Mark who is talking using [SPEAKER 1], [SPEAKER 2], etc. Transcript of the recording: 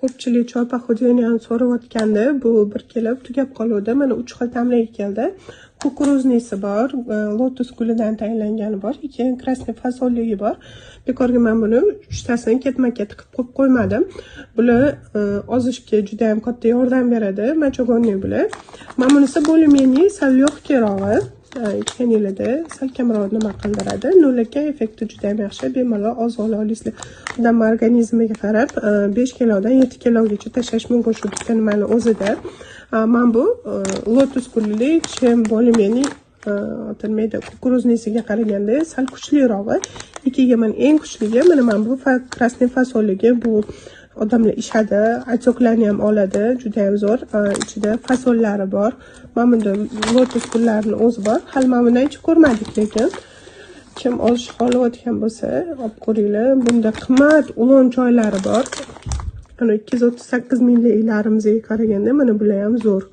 [SPEAKER 1] Ko'pchilik choy похудения ni so'rayotgandi. Bu bir kelib tugab qoluvdi. Mana uch xil ta'mdagi keldi. Кукурузный si bor, lotus gulidan tayinlangani bor, keyin красный fasolligi bor. Bekorga man buni uchtasini ketma-ket qilib qo'yib qo'ymadim. Bular ozishga juda ham katta yordam beradi. Мочегонный bular. Mana bunisi более-менее sal легкий rog'i. Ichganinglarda sal kamroq nima qildiradi. Lekin effekti juda ham yaxshi. Bemalol oz ola olasizlar. Odam organizmiga qarab 5 kilodan 7 kilogacha tashlash mumkin shu bitta nimani o'zida. Mana bu lotus gulli, чем более-менее nima edi, кукурузный siga qaraganda sal kuchlirog'i. Ikkiga mana eng kuchligi mana bu красный fasolligi. Bu odamlar ichadi, отёк larni ham oladi, juda ham zo'r. Ichida fasollari bor. Mana bunda lotus gullarini o'zi bor. Hali mana bundan ichib ko'rmadik, lekin kim ozish xohlayotgan bo'lsa, olib ko'ringlar. Bunda qimmat ulon choylari bor. Ana 238 mingliklarimizga qaraganda mana bular ham zo'r.